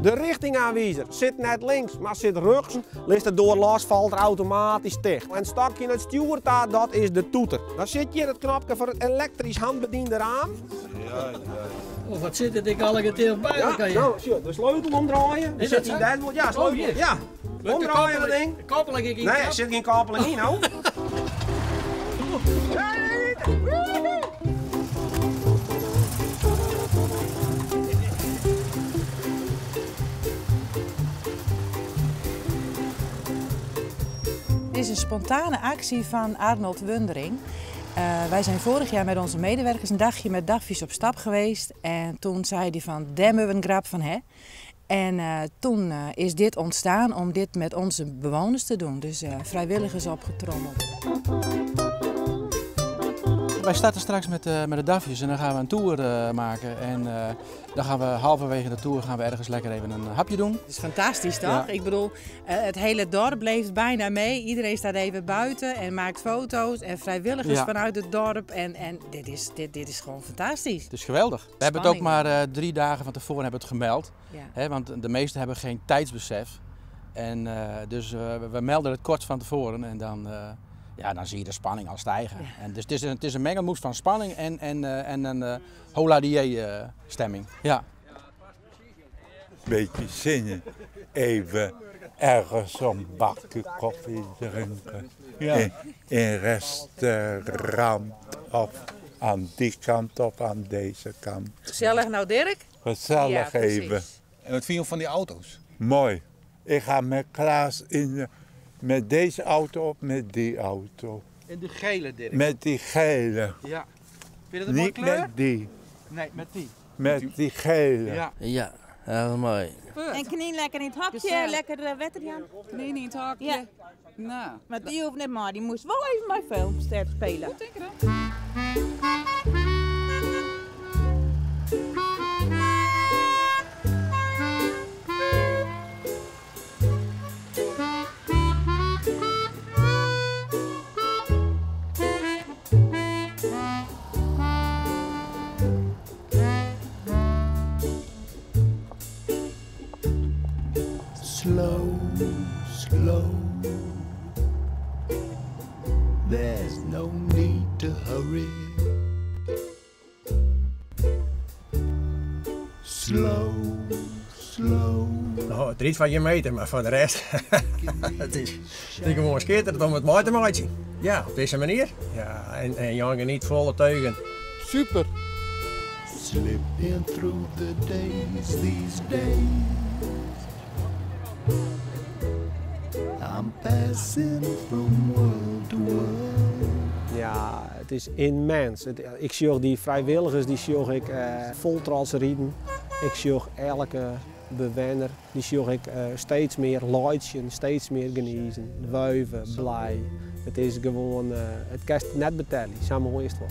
De richtingaanwizer sit net links, mar sit rjochts. Litst de doar los, falt er automatysk ticht. En it stokje nei it stjoer ta, dat is de toeter. Dan sit hjir it knopke foar it elektrysk handbediende raam. Oh, wat sit it ek allegear ticht by elkoar. Ja, no, sjoch, de sleutel omdraaie. Is dat sa? Ja, sleutel. Ja. Omdraaie dat ding. Koppeling ek yn? Nee, der sit gjin koppeling yn, no. Dit is een spontane actie van Arnold Wundering. Wij zijn vorig jaar met onze medewerkers een dagje met Daffies op stap geweest. En toen zei hij van, daar moeten we een grap van hè. En toen is dit ontstaan om dit met onze bewoners te doen. Dus vrijwilligers opgetrommeld. Wij starten straks met de Dafjes en dan gaan we een tour maken. En dan gaan we halverwege de tour gaan we ergens lekker even een hapje doen. Het is fantastisch, toch? Ja. Ik bedoel, het hele dorp leeft bijna mee. Iedereen staat even buiten en maakt foto's en vrijwilligers vanuit het dorp. En dit is gewoon fantastisch. Het is geweldig. We hebben het ook Spanning. maar 3 dagen van tevoren hebben het gemeld. Hè, want de meesten hebben geen tijdsbesef. En dus we melden het kort van tevoren en dan zie je de spanning al stijgen. En dus het is een mengelmoes van spanning en een hola-die stemming. Ja. Beetje zin in even ergens een bakje koffie drinken. In een restaurant of aan die kant of aan deze kant. Gezellig nou, Dirk? Gezellig Ja, precies. even. En wat vind je van die auto's? Mooi. Ik ga met Klaas met deze auto of met die auto. In de gele, Dirk? Met die gele. Ja. Vind je dat een mooie Niet kleur? met die. Nee, met die. Met die gele. Ja. Ja, dat is mooi. En knien lekker in het hokje, Gezellig. lekker wetter, Jan. Knien in het hokje. Ja. Nou. Maar die hoeft niet maar, die moest wel even mijn film spelen. Goed, denk ik dan. Slow, slow. There's no need to hurry. Slow, slow. Nou, het riet van je meter, maar voor de rest, het is gewoon schitterend om het mooi te maken. Ja, op deze manier. Ja, en Jan geniet volle teugen. Super. Slipping through the days these days. I'm passing from world to world. Ja, het is immens. Ik zie die vrijwilligers, die zie ik vol trots rijden. Ik zie elke bewoner, die zie ik steeds meer luidjen, steeds meer geniezen, wuiven, blij. Het is gewoon, het kan je net betalen, zo mooi is het wel.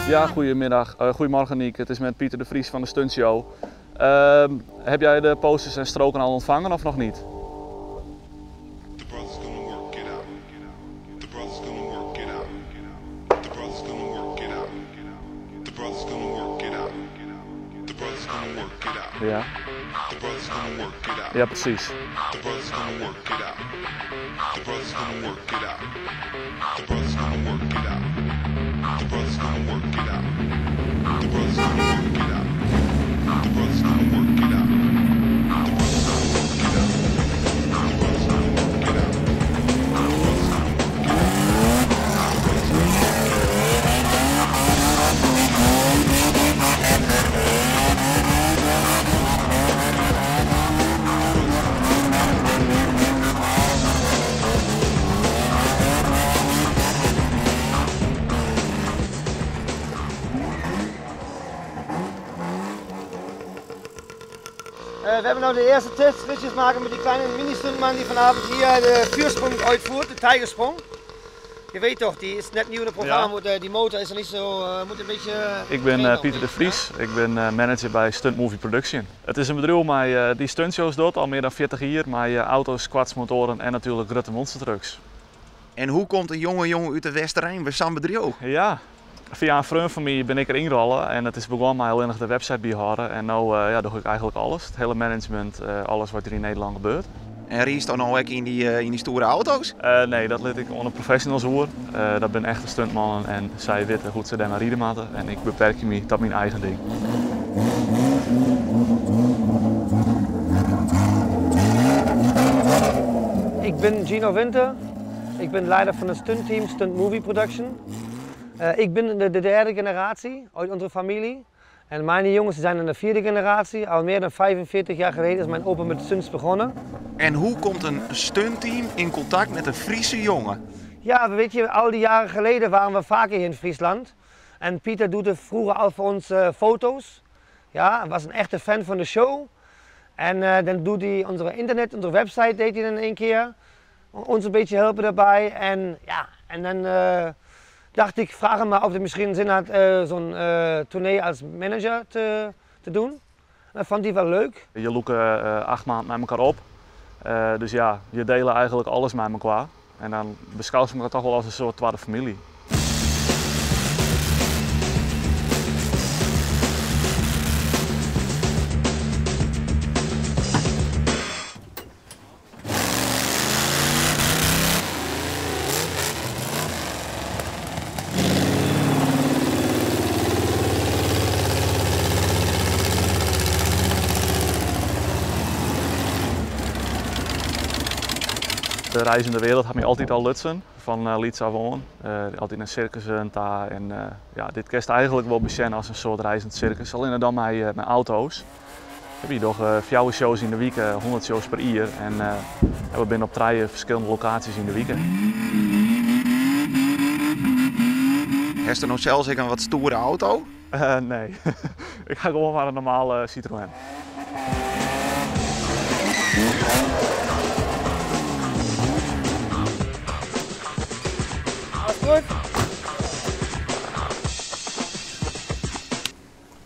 Ja, goedemiddag. Goedemorgen Niek. Het is met Pieter de Vries van de Stuntshow. Heb jij de posters en stroken al ontvangen of nog niet? The brother's gonna work it out. The brother's gonna work it out. The brother's gonna work it out. The brother's gonna work it out. The brother's gonna work it out. The brother's gonna work it out. Ja, precies. The brother's gonna work it out. The brother's gonna work it out. The brother's gonna work it out. The brother's gonna work it out. The brother's gonna work it out. The brother's gonna work it out. The brother's gonna work it out. The brother's gonna work it out. The brother's gonna work it out. The brother's gonna work it We hebben nou de eerste testritjes maken met die kleine mini-stuntman die vanavond hier de vuursprong uitvoert, de tijgersprong. Je weet toch, die is net nieuw in het programma, die motor is er niet zo, moet een beetje Ik ben trainen Pieter de Vries, ik ben manager bij Stunt Movie Production. Het is een bedrijf met die stuntshows doet, al meer dan 40 jaar, met auto's, quads, motoren en natuurlijk grote monstertrucks. En hoe komt in jonge jonge út de Westerein by sa'n bedriuw? Ja, fia in freon fan my bin ik der ynrolle en it is begûn mei allinnich de website byhâlde en no ja, doch ik eigentlik alles, it hiele management, alles wat der yn Nederlân gebeurt. En rydst no ek yn dy stoere auto's? Nee, dat lit ik oan de professionals oer. Dat binne echte stuntmannen en sy witte hoe't se dêrmei ride moatte en ik beperkje my ta myn eigen ding. Ik ben Gino Winter. Ik ben leider van het stuntteam Stunt Movie Production. Ik ben de derde generatie uit onze familie. En mijn jongens zijn in de vierde generatie. Al meer dan 45 jaar geleden is mijn opa met stunts begonnen. En hoe komt een stuntteam in contact met een Friese jongen? Ja, weet je, al die jaren geleden waren we vaker hier in Friesland. En Pieter doet er vroeger al voor ons foto's. Ja, hij was een echte fan van de show. En dan doet hij onze internet, onze website deed hij dan één keer. Ons een beetje helpen daarbij. En ja, en dan dacht ik, vraag hem maar of hij misschien zin had zo'n tournee als manager te doen. En dat vond hij wel leuk. Je loeken 8 maanden met elkaar op. Dus ja, je delen eigenlijk alles met elkaar. En dan beschouwen ze elkaar toch wel als een soort tweede familie. De reizende wereld had mij altijd al lutsen, van lyts af oan. Altyd in circussen ta en ja, dit kinst eigenlijk wol besjen as in soart reizend circus, allinne dan mei auto's. We hebben doch 4 shows yn de wike, 100 shows per jier en we binne op 3 ferskillende lokaasjes yn de wike. Hast der no sels ek in wat stoere auto? Nee, ik ha gewoan mar in normale Citroën. Alles goed?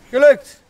Gelukt!